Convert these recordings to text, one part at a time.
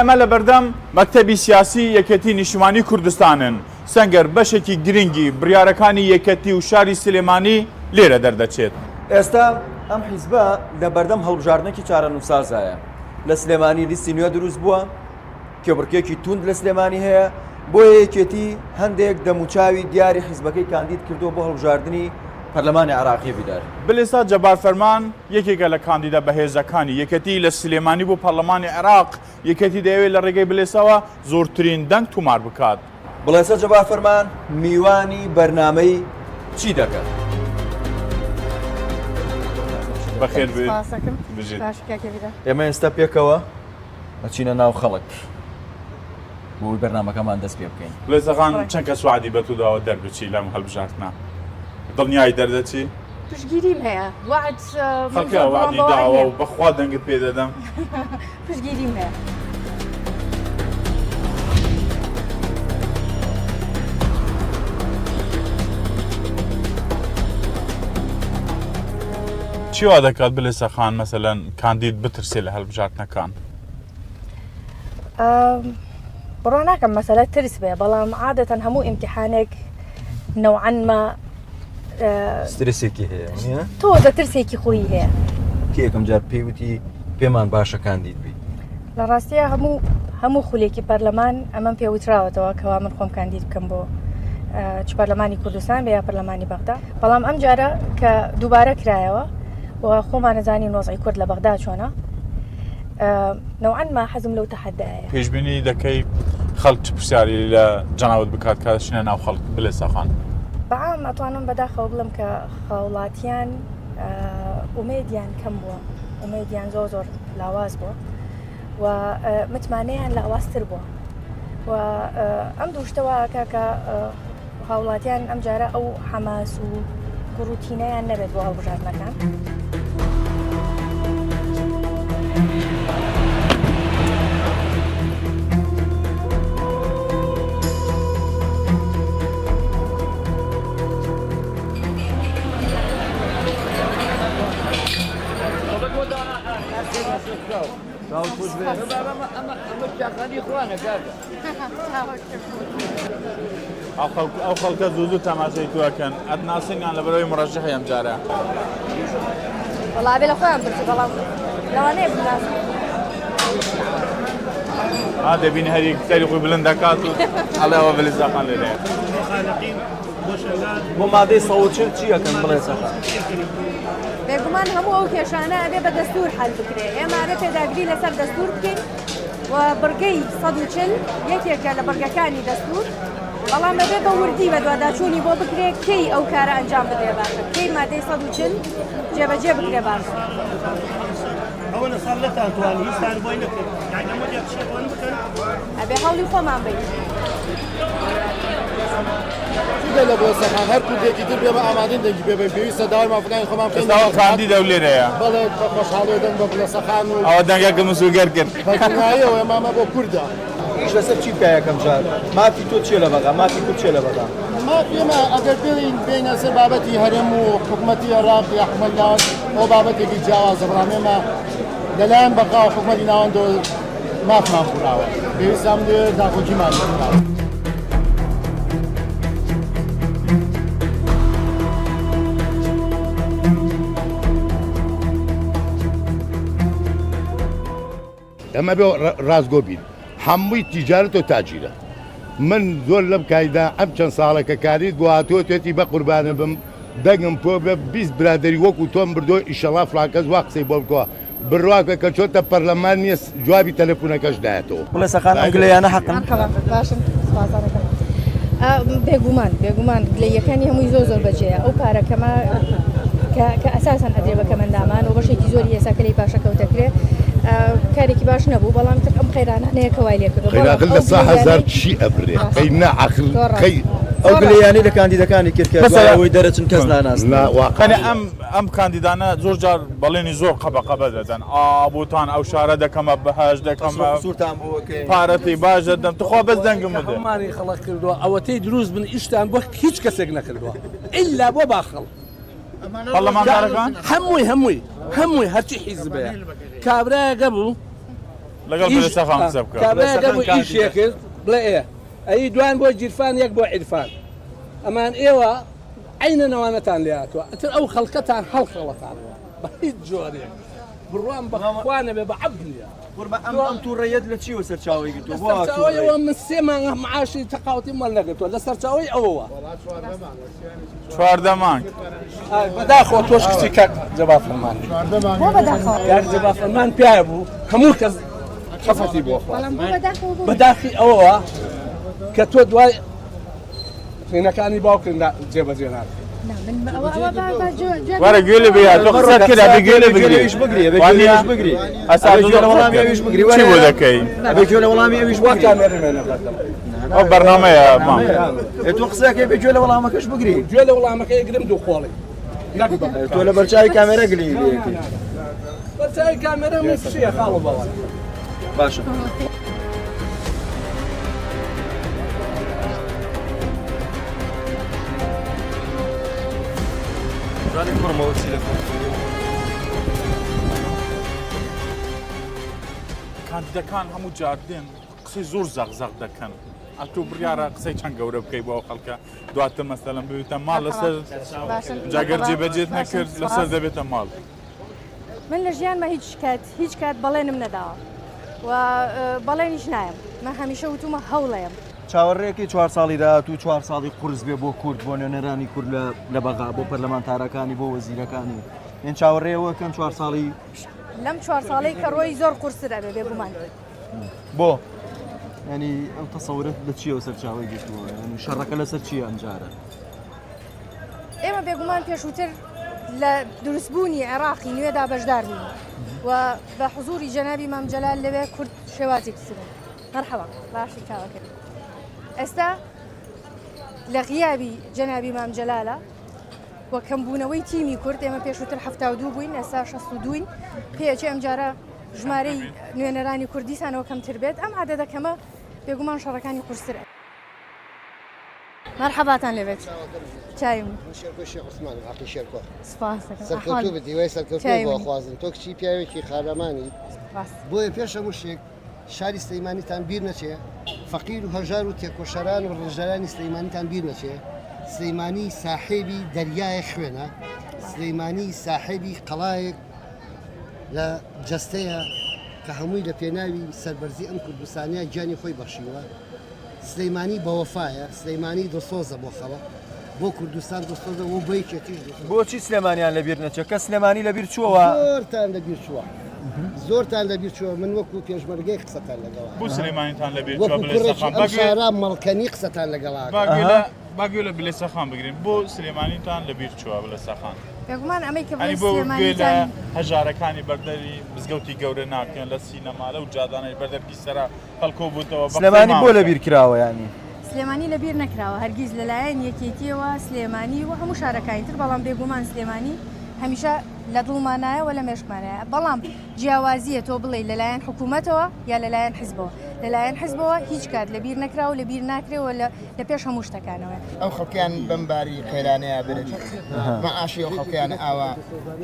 ئێمە لەبەردەم مەکتەبی سیاسی یەکێتی نیشتیمانی کوردستانن، سەنگەر بەشێکی گرنگی بڕیارەکانی یەکێتی و شاری سلێمانی لێرە دەردەچێت. ئێستا ئەم حیزبە لە بەردەم هەڵبژاردنێکی چارەنووسسازایە، لە سلێمانی لیستی نوێ دروست بووە، کێبڕکێکی توند لە سلێمانی هەیە، بۆیە یەکێتی هەندێک دەموچاوی دیاری حیزبەکەی کاندید کردووە بۆ هەڵبژاردنی پەرلەمانی عێراقی بیدار. بلێسا جەبار فەرمان یەکێکە لە کاندیدە بەهێزەکانی یەکێتی لە سلێمانی بۆ پەرلەمانی عێراق، یەکێتی دەیەوێت لە ڕێگەی بلێساوە زۆرترین دەنگ تومار بکات. بڵێسە جەبار فەرمان میوانی بەرنامەی چی دەکەن؟ بەخێر بێیت. بژیت. ئێمە ئێستا پێکەوە ئەچینە ناو خەڵک بۆ ئەوەی بەرنامەکەمان دەست پێ بکەین. بڵێسە خان چەند کەس وەعدی بە تۆ داوە دەربچی لەم هەڵبژاردنە؟ دڵنیای دەردەچی؟ پشتگیریم هەیە وەعد من زۆر بڕوام بە وەعد نییە. بەخوا دەنگت پێ دەدەم. پشتگیریم هەیە. چی وا دەکات بلێسە خان مەسەلەن کاندید بترسێ لە هەلبژاردنەکان؟ بڕوا ناکەم مەسەلە ترس بێ بەڵام عادەتەن هەموو ئیمتیحانێک نەوعەن ما سترسێکی هەیە نییە؟ تۆزە ترسێکی خۆی هەیە. کێ یەکەم جار پێی وتی پێمان باشە کاندید بی؟ لە ڕاستیە هەموو هەموو خولێکی پەرلەمان ئەمەم پێ وتراوەتەوە کەوا من خۆم کاندید بکەم بۆ چ پەرلەمانی کوردستان بێ یا پەرلەمانی بەغدا بەڵام ئەم جارە کە دووبارە کرایەوە و خۆمانەزانین وەزعی کورد لە بەغدا چۆنە نەوعەن ما حەزم لەو تەحەدایە. پێشبینی دەکەی خەڵک چ پرسیاری لە جەنابت بکات کە دەچینە ناو خەڵک بلێ ساخان؟ بەعام ئەتوانم بەداخەوە بڵێم کە هاوڵاتیان ئومێدیان کەم بووە ئومێدیان زۆر زۆر لاواز بووە و متمانەیان لاوازتر بووە و ئەم دوو شتە وا ئەکا کە هاوڵاتیان ئەمجارە ئەو حەماس و گوڕوتینەیان نەبێت بۆ هەڵبژاردنەکان. ئەو خەڵکە زوو زوو تەماشای تو ئەکەن ئەتناسن یان لەبەرئەوەی مڕەشحی ئەم جارە. وەڵا ئەبێ لە خۆیان پرسی بەڵام لەوانەیە بمناسن. ها دەبینی هەر یەک سەری خۆی بلند دەکات و ئەڵێ ئەوە بلزاقان لێرەیە. بۆ مادەی 140 چی ئەکەن بڵێ سەخا؟ بێگومان هەموو ئەو کێشانە ئەبێ بە دەستور حەل بکرێ ئێمە ئەبێ پێداگری لەسەر دەستور بکەین و بڕگەی 140 یەکێکە لە بڕگەکانی دەستور بەڵام ئەبێ بە وردی بەدواداچوونی بۆ بکرێ کەی ئەو کارە ئەنجام بدرێ باشە کەی مادەی 140 جێبەجێ بکرێ باشە. ئەوە لە ساڵ نەتان توانی هیچتان بۆی نەکرد یعنی ئەمە دێ قسە بۆن بکەن ئەبێ هەوڵی خۆمان بین. جگە لە بۆسەخان هەر کوردێکی تر بێ بە ئامادەین دەنگی پێ بەین پێویستە داوای مافەکانی خۆمان بکەین ئێستا ئەوە کاندیدە و لێرەیە. بەڵێ بە خۆشحاڵیەوە دەنگ بە بڵێسەخان و ئەوە دەنگەکە مسوگەر کرد. بە دڵنیاییەوە ئێمە ئەمە بۆ کوردە. ئیش لەسەر چی بکە یەکەم جار؟ مافی تۆ چیە لە بەغا؟ مافی کورد چیە لە بەغا؟ مافی ئێمە ئەگەر بێین بێینە سەر بابەتی هەرێم و حکومەتی عێراق یا حکومەتی ناوەند ئەوە بابەتێکی جیاوازە بەڵام ئێمە لەلایەن بەغا و حکومەتی ناوەندەوە مافمان خوراوە پێویستە ئەم لێ داکۆکیمان لێ بکات. ئێمە بێ ڕاستگۆ بین هەمووی تیجارەت و تاجیرە من زۆر لەم کایدا ئەم چەند ساڵە کە کاریت بۆ هاتووە توێتی بە قوربانە بم دەنگم پۆ بێ 20 برادری وەکو تۆم بردۆ ئیشەڵا فڵانکەس وا قسەی بۆ بکەوە بڕواکە کە چۆتە پەرلەمان نییە جوابی تەلەفونەکەش نایەتەوە. بڵێ سەخان ئەم گلەیانە حەقن؟ مەرحەبا باشن سوپاستان ئەکەم بێگومان بێگومان گلەییەکانی هەمووی زۆر زۆر بەجێیە ئەو پارە کەمە کە کە ئەساسەن ئەدرێ بە کەمەندامان و بەشێکی زۆری ئێستا کە لێی پاشەکەوت دەکرێ کارێکی باش نەبوو بەڵام تر ئەم قەیرانانەیە کە وای لێ کردووە بەڵام قەیراخل لە ئەو سا هەزار گلەییانەی چی ئەبرێ ڕاستە قەی نا عەقل زۆر قەی ڕاستە ئەو زۆر ڕاستە گلەییانەی لە کاندیدەکانی کرد کە دوای مەسەلەن ئەوەی دەرەچن کەس ناناسنەوە. نا واقع یانی نییە. ئەم ئەم کاندیدانە زۆر جار بەڵێنی زۆر قەبە قەبە دەدەن ئا بۆتان ئەو شارە دەکەمە بەهەشت قەسر و دەکەمە قسوورتان بۆ ئەکەین. پارەتی باش دەدەم تخوا بەس دەنگم کە بدە. هەموومانی خەڵق کردووە ئەوەتەی دروست بن ئیشتان بۆ هیچ کەسێک نەکردووە ئیلا بۆ باخەڵ پەرلەمانتارەکان؟ هەمووی هەمووی هەمووی هەرچی حیزبەیە کابرایەک هەبوو. لەگەڵ بلێسە خان قسە بکە. کابرایەکە بوو ئیشێ کرد بڵێ ئێ ئەی دوان بۆ گیرفان یەک بۆ عیرفان ئەمان ئێوە عەینەن ئەوانەتان لێ هاتووە ئەتر ئەو خەڵکەتان هەڵخەڵەتانەوە بە هیچ جۆرێک بڕوام بە خوا نەبێ بە عەبد نییە. قوربان ئەم ئەم توڕەیەت لە چیوە سەرچاوەی گرتووە؟ بۆ وا سەرچاوەیەوە من سێ مانگە معاشی تەقاوتیم وەرنەگرتووە لە سەرچاوەی ئەوەوە. 14 مانگ. بەداخەوە تۆش کچی کاک جەبار فەرمانی. بۆ بەداخەوە؟ کاک جەبار فەرمان پیاوە بوو هەموو کەس خەفەتی بۆ خوارد. بەڵام بۆ بەداخەوە بۆ؟ بەداخی ئەوەوە کە تۆ دوای خوێنەکانی باوکت جێبەجێ ناکەی. وەرە گوێ لێ بگرە تۆ قسەت کرد ئەبێ گوێ لێ بگری وانیە ئەسا چی بۆ دەکەی ئەبێ گوێ لە وەڵامی ئەویش وا کامێرەی مێنە بەردەم ئەو بەرنامەیە مام تۆ قسەکەی بێ گوێ لە وەڵامەکەش بگری گوێ لە وەڵامەکەی گرم دوو قۆڵی تۆ لە بەرچاوی کامێرە گلی لێ بەرچاوی کامێرە من چییە خاڵ بەوە باشە. کاندیدەکان هەموو جار دێن قسەی زۆر زەق زەق دەکەن ئەتۆ بڕیارە قسەی چەند گەورە بکەی بۆ ئەو خەڵکە دواتر مەسەلەن ببێتە ماڵ لەسەر جاگەر جێبەجێت نەکرد لەسەر دەبێتە ماڵ. من لە ژیانمە هیچ کات هیچ کات بەڵێنم نەداوە و بەڵێنیش نایەم من هەمیشە وتومە هەوڵەیەم. چاوەڕێکەی چوار ساڵی داهاتوو چوار ساڵی قورس بێ بۆ کورد بۆ نوێنەرانی کورد لە لە بەغا بۆ پەرلەمانتارەکانی بۆ وەزیرەکانی یان چاوەڕێەوە کەن چوار ساڵی لەم چوار ساڵەی کە ڕۆی زۆر قورستر ئەبێ بێگومان. بۆ؟ ینی ئەو تەسەورەت لە چیەوە سەرچاوەی گرتووە ینی شەڕەکە لەسەر چییە ئەمجارە؟ ئێمە بێگومان پێشووتر لە دروستبوونی عێراقی نوێدا بەشدار بووین و بە حزوری جەنابی مام جەلال لەوێ کورد شێوازێکی تر بوو. مەرحەبا باشی چاوەکەی ئێستا لە غیابی جەنابی مام جەلالە و کەمبوونەوەی تیمی کورد ئێمە پێشووتر 72 بووین ئێستا 62 بووین پێچێ ئەمجارە ژمارەی نوێنەرانی کورد دیسانەوە کەمتر بێت ئەم عادەدە کەمە بێگومان شەڕەکانی قورستر مەرحەباتان لێبێت چاوی من. من شێرکۆ شێخ عوسمانم عەقی شێرکۆ. سپاس دەکەم. سەرکەوتوو بت هیوای سەرکەوتنت چاوی بۆ منی. ئەخوازم تۆ کچی پیاوێکی قارەمانیت ڕاست. بۆیە پێش هەموو شتێک شاری سلیمانیتان بیر نەچێ فەقیر و هەژار و تێکۆشەران و ڕەنجدەرانی سلیمانیتان بیر نەچێ سلیمانی ساحێبی دەریایەک خوێنە سلیمانی ساحێبی قەڵایەک لە جەستەیە کە هەمووی لە پێناوی سەربەرزی ئەم کوردستانە گیانی خۆی بەخشیوە سلیمانی بەوەفایە، سلیمانی دڵسۆزە بۆ خەڵک، بۆ کوردستان دڵسۆزە و بۆ یەکێتیش دڵسۆزە. بۆچی سلێمانیان لەبیر نەچێت؟ کەس سلێمانی لەبیر چووەوە؟ زۆرتان لەبیر چووە، زۆرتان لەبیر چووە، من وەکو پێشمەرگەی قسەتان لەگەڵا بۆ سلێمانیتان لەبیر چووە وەکو بلێسە کوڕێکی خان؟ ئەم با گوێ شارە مەڵکەنی قسەتان لەگەڵا با ئەکەم. گوێ لە با گوێ لە بلێسە خان بگرین. بۆ سلێمانیتان لەبیر چووە بلێسە خان؟ بێگومان ئەمەی کە یانی بڵێی بۆ گوێ لە سلێمانیتان هەژارەکانی بەردەری مزگەوتی گەورە ناکەن، لە سینەما، لەو جادانەی بەردەرکی سەرا خەڵک کۆبووتەوە بە قسەی سلێمانی بۆ مامۆستا. لەبیر کراوە یانی؟ سلێمانی لەبیر نەکراوە هەرگیز لەلایەن یەکێتیەوە سلێمانی و هەموو شارەکانی تر بەڵام بێگومان سلێمانی هەمیشە لە دڵمانایە و لە مێشکمانایە بەڵام جیاوازیە تۆ بڵێی لەلایەن حکوومەتەوە یا لەلایەن حزبەوە لەلایەن حزبەوە هیچ کات لەبیر نەکراوە و لەبیر ناکرێ و لە پێش هەموو شتەکانەوەیە. ئەو خەڵکەیان بەم باری قەیرانەیا برد مەعاشی ئەو خەڵکەیان ئاوا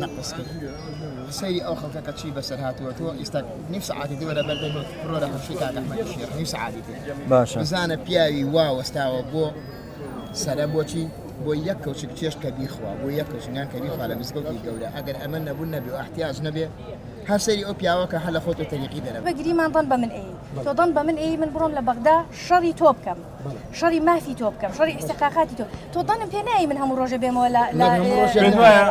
نەقس کرد سەیری ئەو خەڵکە کە چی بەسەر هاتووە تۆ ئیستا نیو سەعاتی دی وەرە بەردەم بڕۆرە حەوشەی کاک ئەحمەدی شێخ نیو سەعاتی دی باشە بزانە پیاوی وا وەستاوە بۆ سەرە بۆچی بۆ یەک کەوچک چێشت کە بیخوا بۆ یەک کەوچک نان کە بیخوا لە مزگەوتی گەورە ئەگەر ئەمە نەبوو نەبێ و احتیاج نەبێ هەر سەیری ئەو پیاوە کە هەر لە خۆتۆ تەریقی دەرە بە گریمان ڕەن بە من ئەیی تۆ ڕەن بە من ئەیی من بڕۆم لە بەغدا شەڕی تۆ بکەم شەڕی مافی تۆ بکەم شەڕی ئیستحقاقاتی تۆ تۆ دەنگم پێ نایی من هەموو ڕۆژێ بێمەوە لە لە پێت وایە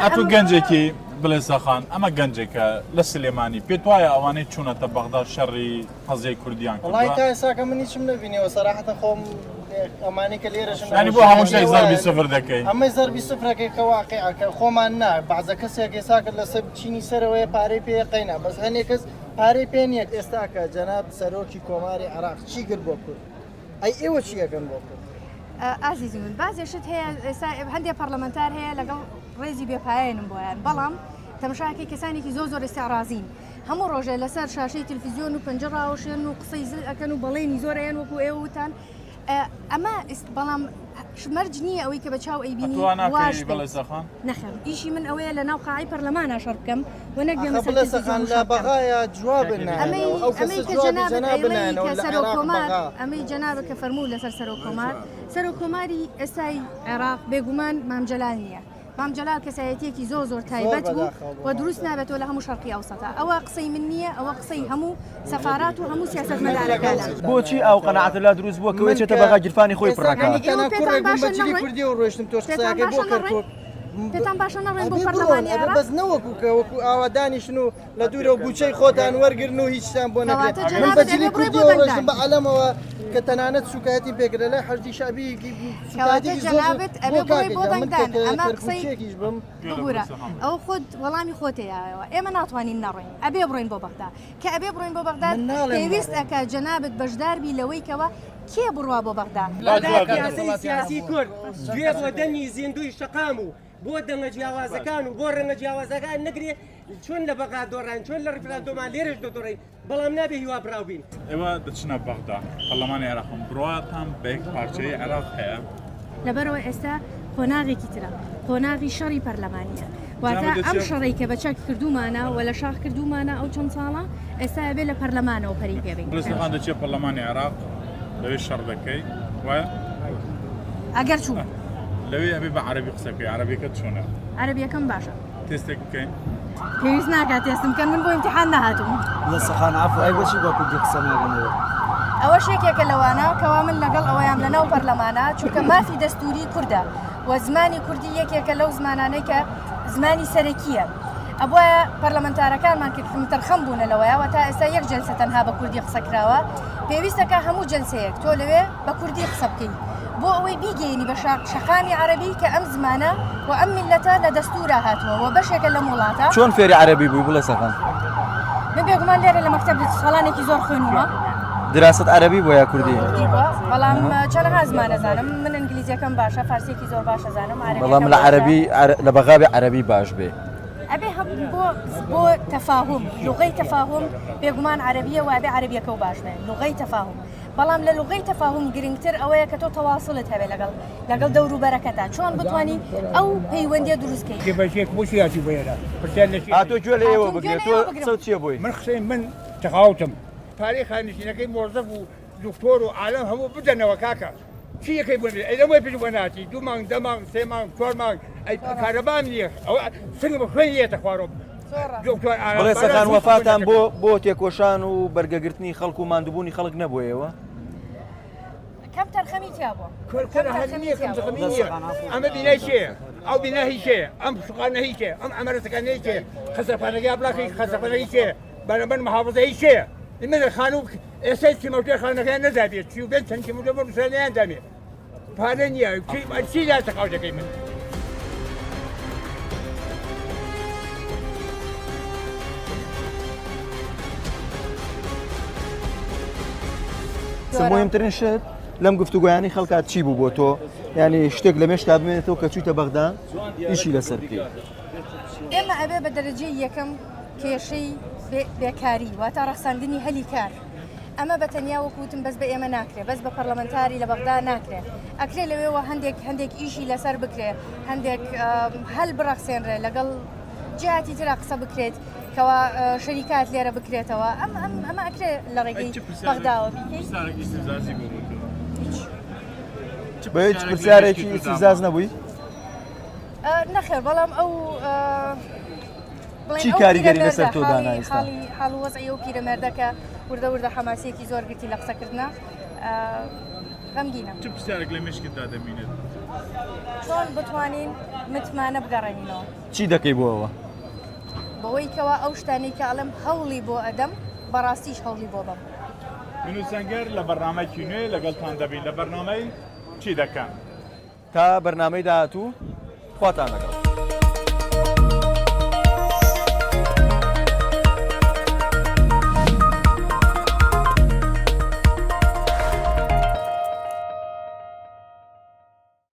ئەتوو گەنجێکی بڵێسە خان ئەمە گەنجێکە لە سلێمانی پێت وایە ئەوانەی چوونەتە بەغدا شەڕی قەزیەی کوردیان کردووە؟ وەڵای تا ئێستا کە من هیچم نەبینیوە سەراحەتەن خۆم ئەمانەی کە لێرەشن یانی بۆ هەموو شتێک زەربی سفر دەکەی؟ ئەمەی زەربی سفرەکەی کە واقیعە کە خۆمان نا بەعزە کەسێک ئێستا کە لەسەر چینی سەرەوەیە پارەی پێ قەینا بەس هەنێک کەس پارەی پێ نییە ئێستا کە جەناب سەرۆکی کۆماری عێراق چی کرد بۆ کورد ئەی ئێوە چی ئەکەن بۆ کورد؟ ئازیزی من بازێ شت هەیە ئێستا هەندێک پەرلەمەنتار هەیە لەگەڵ ڕێزی بێپایەنم بۆیان بەڵام تەمەشاکەی کەسانێکی زۆر زۆر ئیستعرازین هەموو ڕۆژێ لەسەر شاشەی تلفزیۆن و پەنجە ڕاوەشێن و قسەی زل ئەکەن و بەڵێنی زۆر ئەیەن وەکو ئێوە وتان. ئەمە بەڵام مەرج نییە ئەوەی کە بە چاو ئەیبینی ئەتوو وا ناکەی واش بێت. بڵێ سەخان؟ نەخێر ئیشی من ئەوەیە لە ناو قاعەی پەرلەمانا شەڕ بکەم و نەک بێمە ئاخە سەر بڵێ تەلەفزیۆن سەخان و لە شەڕ بکەم. بەغایا جواب ئەمەی نایەنەوە ئەو ئەمەی کەسە کە جوابی جەنابت جەناب ئەیڵێی نایەنەوە کە لە سەرۆک عێراق کۆمار بەغا. ئەمەی جەنابت کە فەرموو لەسەر سەرۆک کۆمار سەرۆک کۆماری ئێستای عێراق بێگومان مام جەلال نییە مام جەلال کەسایەتیەکی زۆر زۆر تایبەت بوو و دروست نابێتەوە لە هەموو شەرقی ئەوسەتا ئەوە قسەی من نییە ئەوە قسەی هەموو سەفارات و هەموو سیاسەتمەدارەکانە. بۆچی ئەو قەناعەتە لا دروست بووە کە وێچێتە بەغا گیرفانی خۆی پڕ ئەکا؟ یانی ئێوە پێتان باشە نەڕۆین؟ پێتان باشە نەڕۆین؟ پێتان باشە نەڕۆین بۆ پەرلەمانی عێراق؟ بەس نەوەکو کە وەکو ئاوا دانیشن و لە دوورەوە بوچەی خۆتان وەرگرن و هیچتان بۆ نەکرێت کەواتە من جەنابت بە جلی ئەبێ بڕۆی بۆ کوردیەوە دەنگدان. ڕۆیشتم بە عەلەمەوە کە تەنانەت سوکایەتیم پێکرد لە لای حەشدی شەعبی کەواتە سوکایەتێکی زۆر جەنابت بۆ ئەبێ بڕۆی کاکە بۆ گیان من دەنگدان کە ئەمە قسەی کەرکوکییەکیش بم ببورە ئەوە خۆت وەڵامی خۆتەیەوە ئێمە ناتوانین نەڕۆین ئەبێ بڕۆین بۆ بەغدا کە ئەبێ بڕۆین بۆ بەغدا من ناڵێم پێویست نەڕۆین. ئەکا جەنابت بەشداربی لەوەی کەوا کێ بڕوا بۆ بەغدا بەغدا پیاسەی سیاسی کورد گوێ بۆ دەنگی زیندووی شەقام و بۆ دەنگە جیاوازەکان و بۆ ڕەنگە جیاوازەکان نەگرێ چۆن لە بەغا دۆڕاین چۆن لە ڕیفراندۆمان لێرەش دەدۆڕین بەڵام نابێ هیوا بڕاو بین. ئێوە دەچنە بەغدا، پەرلەمانی عێراقن، بڕواتان بە یەک پارچەیی عێراق هەیە؟ لەبەرئەوە ئێستا قۆناغێکی ترە، قۆناغی شەڕی پەرلەمانییە. واتە ئەم شەڕەی کە بە چەک کردوومانە و لە شاخ کردوومانە ئەو چەند ساڵە، ئێستا ئەبێ لە پەرلەمانەوە پەری پێ بەین. بڵێسەخان دەچیە پەرلەمانی عێراق، لەوێ شەڕ دەکەی، وایە؟ ئەگەر چووم. لەوێ ئەبێ بە عەرەبی قسە بکەی، عەرەبیەکەت چۆنە؟ عەرەبیەکەم باشە. تێستێک بکەین؟ پێویست ناکات تێستم بکەن من بۆ ئیمتیحان نەهاتووم. بڵێسەخان عەفو ئەی بۆچی بە کوردی قسە ناکەن ئێوە؟ ئەوەش یەکێکە لەوانە کەوا من لەگەڵ ئەوەیام لەناو پەرلەمانە چونکە مافی دەستووری کوردە و زمانی کوردی یەکێکە لەو زمانانەی کە زمانی سەرەکییە ئەبوایە پەرلەمەنتارەکانمان کە کەمتەرخەم بوونە لەوەیە و تا ئێستا یەک جەلسە تەنها بە کوردی قسە کراوە پێویستەکە هەموو جەلسەیەک تۆ لەوێ بە کوردی قسە بکەی بۆ ئەوەی بیگەیەنی بە شەقامی عەرەبی کە ئەم زمانە و ئەم میللەتە لە دەستوورا هاتووە و بەشێکە لەم وڵاتە. چۆن فێری عەرەبی بووی بڵێ سەخان؟ من بێگومان لێرە لە مەکتەب ساڵانێکی زۆر خوێنومە. دراست عەرەبی بووە یا کوردی؟ کوردی بووە بەڵام چەنەها زمان ئەزانم من ئینگلیزیەکەم باشە فارسیەکی زۆر باش ئەزانم عەرەبیەکەم بەڵام لە باشە. عەرەبی لە بەغابێ عەرەبی باش بێ. ئەبێ هەم بۆ بۆ تەفاهوم لوغەی تەفاهوم بێگومان عەرەبیە و ئەبێ عەرەبیەکەو باش بێ لوغەی تەفاهوم. بەڵام لە لوغەی تەفاهوم گرنگتر ئەوەیە کە تۆ تەواسڵت هەبێ لەگەڵ لەگەڵ دەوروبەرەکەتا چۆن بتوانی ئەو پەیوەندیە دروست کەی. جێبەجێ بۆچی هاتی بۆ ئێرە؟ پرسیار لە چی ئا تۆ گوێ لە ئێوە هاتووم گوێ بگرە لە تۆ ئێوە بگرم. قسەت چییە بۆی؟ من قسەی من تەقاوتم. پارەی خانەنشینەکەی مۆزەف و دکتۆر و عالەم هەموو بدەنەوە کاکە چی یەکەی بۆ ئەی لەمەی پێش بۆ ناچی دوو مانگ دە مانگ سێ مانگ چوار مانگ ئەی کارەبام نییە ئەوە سنگم خوێن یێتە خوارەوە دکتۆر ئارام بڵێ سەخان باران وەفاتان بۆ بۆ تێکۆشان و بەرگەگرتنی خەڵک و ماندووبوونی خەڵک نەبوویەوە؟ کەم تەرخەمی تیا بووە. کور کورە هەر نییە کەم تەرخەمی نییە ئەمە بینای کێیە ئەو بینا هی کێیە ئەم شوقانە هی کێیە ئەم عەمارەتەکانە هی کێیە خەسەخانەکە بڵاکەی خەسەخانە هی کێیە بەرامبەر محافظە هی کێیە ئێمە لە خانوو ئێستا کیمەوتێ خانەکەیان نەدابێت چی و بێن چەند کیمەوتێ بۆ نووسرا نەیان دامێ پارە نییە چی لا تەقاو دەکەی من مهمترین شت لەم گفتوگۆیانی خەڵکات چی بوو بۆ تۆ ینی شتێک لە مێشتا بمێنێتەوە کە چوویتە بەغدا ئیشی لەسەر بکەیت ئێمە ئەبێ بە دەرەجەی یەکەم کێشەی بێکاری واتە ڕەخساندنی هەلی کار ئەمە بە تەنیا وەکو وتم بەس بە ئێمە ناکرێ بەس بە پەرلەمەنتاری لە بەغدا ناکرێ ئەکرێ لەوێوە هەندێک هەندێک ئیشی لەسەر بکرێ هەندێک هەل بڕەخسێنرێ لەگەڵ جیاتی ترا قسە بکرێت کەوا شەریکات لێرە بکرێتەوە ئەم ئەم ئەمە ئەکرێ لە ڕێگەی بەغداوە بیکەی بە هیچ پرسیارێکی ئیستیفزاز نەبووی؟ نەخێر بەڵام ئەو چی کاریگەری لەسەر تۆ دانا ئێستا؟ حاڵ و وەزعی ئەو پیرەمێردە کە وردە وردە حەماسیەکی زۆر گرتی لە قسەکردنا غەمگینە. چ پرسیارێک لە مێشکتدا دەمینێت؟ چۆن بتوانین متمانە بگەڕێنینەوە؟ چی دەکەی بۆ ئەوە؟ بەوەی کەوا ئەو شتانەی کە ئەڵێم هەوڵی بۆ ئەدەم بەڕاستیش هەوڵی بۆ بەم. من و سەنگەر لە بەرنامەیەکی نوێ لەگەڵتان دەبین لە بەرنامەی چی دەکەن؟ تا بەرنامەی داهاتوو خواتان لەگەڵ.